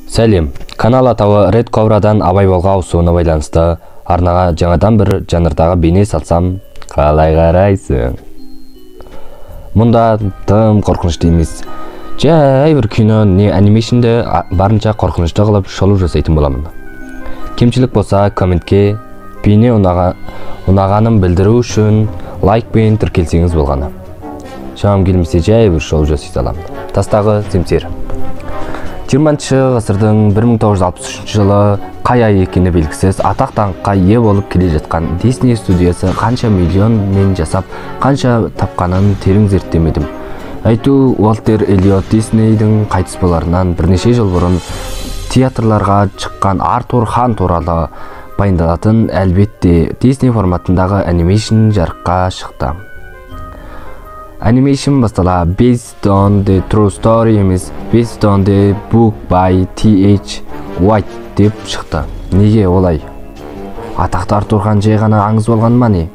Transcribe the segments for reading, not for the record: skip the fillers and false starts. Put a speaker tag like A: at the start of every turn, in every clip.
A: Сәлем. Канал атауы Red Cobraдан Абай болға ауысуына байланысты арнаға жаңадан бір жанрдағы бейне салсам, қалай қарайсың? Мұнда тым қорқынышты емес. Жай бір кино не анимейшнді барынша қорқынышты қылып шолу жасайтын боламын. Кемшілік болса, комментке бейне ұнағанын білдіру үшін лайкпен тіркелсеңіз болғаны. Шамам келмесе, жай бір шолу жасай саламын. Тастағы семсер. 20 ғасырдың 1963 жылы қай ай екені белгісіз атақ даңққа ие болып келе жатқан Disney студиясы қанша миллион мен жасап, қанша тапқанын терең зерттемедім. Әйтеу Уолтер Эллиот Диснейдің қайтыс боларынан бірнеше жыл бұрын театрларға шыққан Артур хан туралы баяндалатын, әлбетте, Disney форматындағы анимейшн жарыққа шықты. Анимейшн бастала "Based on the true story" емес, "Based on the book by T.H. White" деп шықты. Неге олай? Атақты Артур хан жай ғана аңыз болған ма, не?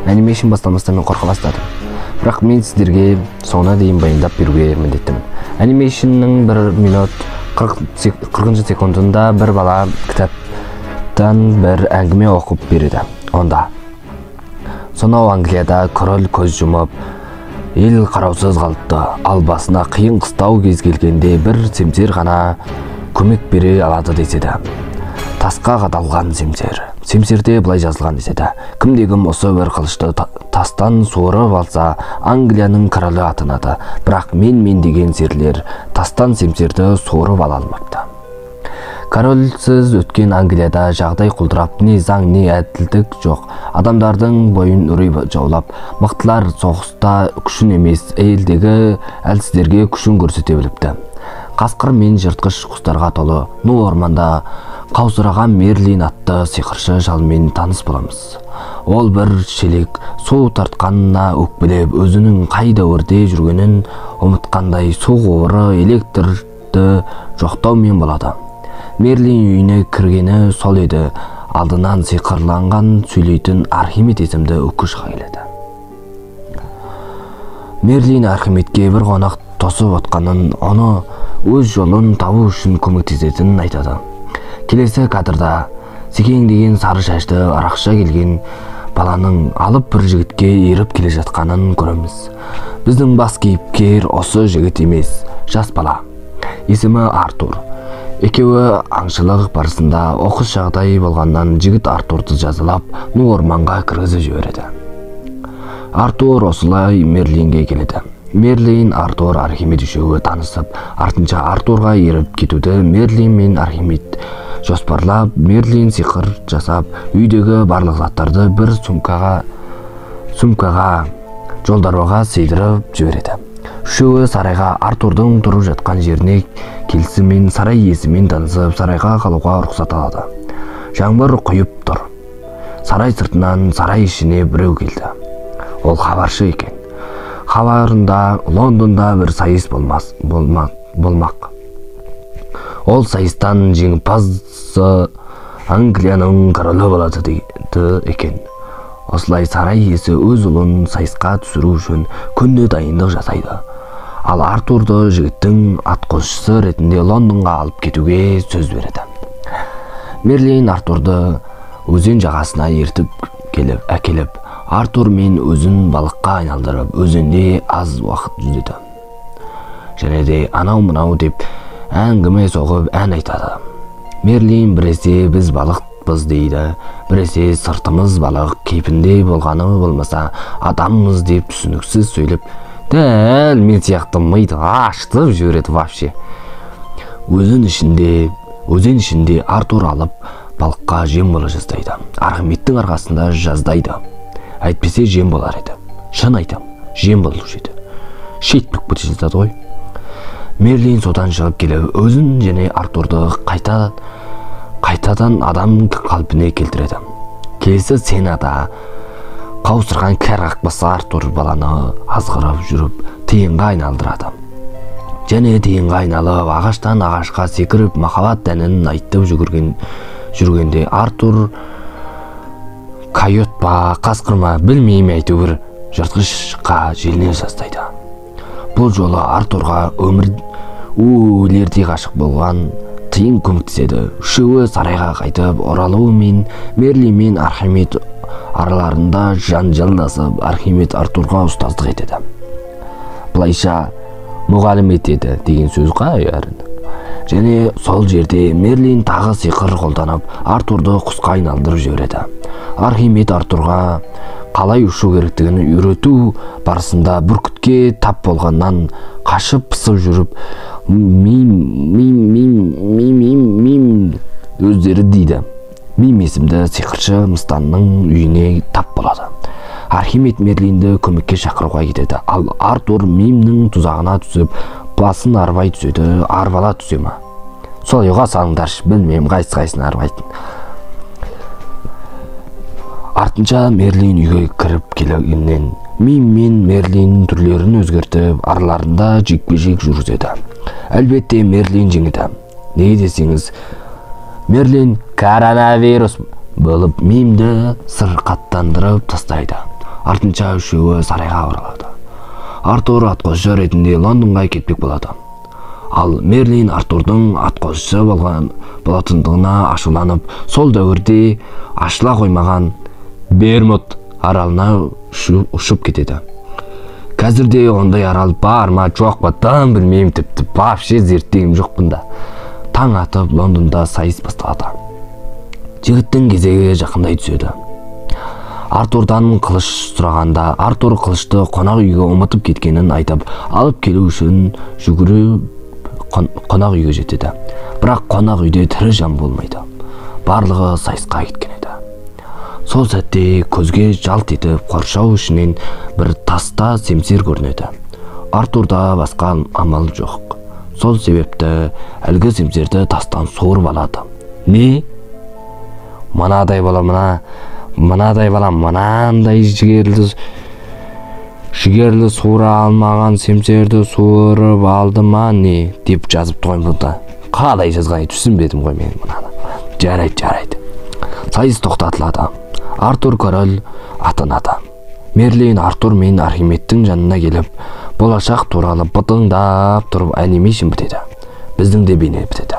A: Анимейшн басталмастан мен қорқа бастадым. Бірақ мен сіздерге соңына дейін баяндап беруге міндеттімін. Анимейшннің 1 минут 40 секундында бір бала кітаптан бір әңгіме оқып береді. Онда сонау Англияда король көз жұмып, ел қараусыз қалыпты. Ал басына қиын қыстау кез келгенде бір семсер ғана көмек бере алады деседі. Тасқа қадалған семсер. Семсерде былай жазылған деседі: Кімде кім осы бір қылышты тастан суырып алса, Англияның королі атанады. Бірақ мен мен деген серілер тастан семсерді суырып ала алмапты. Корольсіз өткен Англияда жағдай құлдырап, не заң, не әділдік жоқ. Адамдардың бойын үрей жаулап, мықтылар соғыста күшін емес, елдегі әлсіздерге күшін көрсете біліпті. Қасқыр мен жыртқыш құстарға толы ну орманда қаусыраған Мерлин атты сиқыршы шалмен таныс боламыз. Ол бір шелек су тартқанына өкпелеп, өзінің қай дәуірде жүргенін ұмытқандай, су құбыры, электрді жоқтаумен болады. Мерлин үйіне кіргені сол еді, алдынан сиқырланған сөйлейтін Архимед есімді үкі шыға келеді. Мерлин Архимедке бір қонақ тосып отқанын, оны өз жолын табу үшін көмектесетінін айтады. Келесі кадрда секеңдеген сары шашты арақша келген баланың алып бір жігітке еріп келе жатқанын көреміз. Біздің бас кейіпкер осы жігіт емес, жас бала. Есімі Артур. Екеуі аңшылық барысында оқыс жағдай болғаннан жігіт Артурды жазалап, ну орманға кіргізіп жібереді. Артур осылай Мерлинге келеді. Мерлин, Артур, Архимед үшеуі танысып, артынша Артурға еріп кетуді Мерлин мен Архимед жоспарлап, Мерлин сиқыр жасап, үйдегі барлық заттарды бір сумкаға жолдарбаға сыйдырып жібереді. Үшеуі сарайға, Артурдың тұрып жатқан жеріне келісімен сарай иесімен танысып, сарайға қалуға рұқсат алады. Жаңбыр құйып тұр. Сарай сыртынан сарай ішіне біреу келді. Ол хабаршы екен. Хабарында Лондонда бір сайыс болмақ. Ол сайыстан жеңімпазы Англияның королі болады дейді екен. Осылай сарай иесі өз ұлын сайысқа түсіру үшін күнде дайындық жасайды. Ал Артурды жігіттің атқосшысы ретінде Лондонға алып кетуге сөз береді. Мерлин Артурды өзен жағасына ертіп келіп, әкеліп, Артур мен өзін балыққа айналдырып, өзенде аз уақыт жүзеді. Және де анау мынау деп әңгіме соғып, ән айтады. Мерлин біресе біз балықпыз дейді, біресе сыртымыз балық кейпінде болғаны болмаса адаммыз деп түсініксіз сөйлеп, дәл мен сияқты миды ашытып жібереді вообще. Өзен ішінде Артур алып балыққа жем бола жаздайды. Архимедтің арқасында жаздайды. Әйтпесе жем болар еді. Шын айтам, жем болушы еді. Шет болып кете жаздады ғой. Мерлин содан шығып келіп, өзін және Артурды қайтадан адам қалпіне келтіреді. Келесі сценада қаусырған кәрі қақпасы Артур баланы азғырып жүріп тиынға айналдырады. Және тиынға айналып, ағаштан ағашқа секіріп, махаббат әнін айтып жүргенде Артур койот па, қасқыр ма, білмеймін, әйтеуір жыртқышқа желіне жаздайды. Бұл жолы Артурға өмір өлердей ғашық болған тиын көмектеседі. Үшеуі сарайға қайтып оралуымен Мерлин мен Архимед араларында жанжалдасып, Архимед Артурға ұстаздық етеді. Былайша мұғалім етеді деген сөз қай әрін. Және сол жерде Мерлин тағы сиқыр қолданып, Артурды құсқа айналдырып жібереді. Архимед Артурға қалай ұшу керектігін үйрету барысында бүркітке тап болғаннан қашып пысып жүріп, мим мим мим мим мим мим өздері дейді. Мим есімді сиқыршы мыстанның үйіне тап болады. Архимед Мерлинді көмекке шақыруға кетеді. Ал Артур Мимнің тұзағына түсіп, басын арбай түседі, арбала түсе ма? Сол ұйға салыңдаршы, білмеймін қайсы-қайсысын арбайтын. Артынша Мерлин үйге кіріп келгеннен Мим мен Мерлин түрлерін өзгертіп, араларында жекпе-жек жүргізеді. Әлбетте Мерлин жеңеді. Неге десеңіз, Мерлин коронавирус болып Мимді сырқаттандырып тастайды. Артынша үшеуі сарайға оралады. Артур атқосшы ретінде Лондонға кетпек болады. Ал Мерлин Артурдың атқосшы болатындығына ашуланып, сол дәуірде ашыла қоймаған Бермуд аралына ұшып кетеді. Қазірде ондай арал бар ма, жоқ па, тым білмеймін, тіпті вообще зерттегім жоқ бұнда. Таң атып Лондонда сайыс басталады. Жігіттің кезегі жақындай түседі. Артурдан қылыш сұрағанда, Артур қылышты қонақ үйге ұмытып кеткенін айтып, алып келу үшін жүгіріп қонақ үйге жетеді. Бірақ қонақ үйде тірі жан болмайды. Барлығы сайысқа кеткен еді. Сол сәтте көзге жалт етіп қоршау ішінен бір таста семсер көрінеді. Артурда басқа амал жоқ. Сол себепті әлгі семсерді тастан суырып алады. Не? Мынадай бала мынадай бала мынандай жігерлі суыра алмаған семсерді суырып алды ма не деп жазыпты ғой бұнда. Қалай жазғанын түсінбедім ғой мен мынаны. Жарайды, жарайды. Сайыс тоқтатылады. Артур король атанады. Мерлин Артур мен Архимедтің жанына келіп, болашақ туралы бытыңдап тұрып анимейшн бітеді. Біздің де бейне бітеді.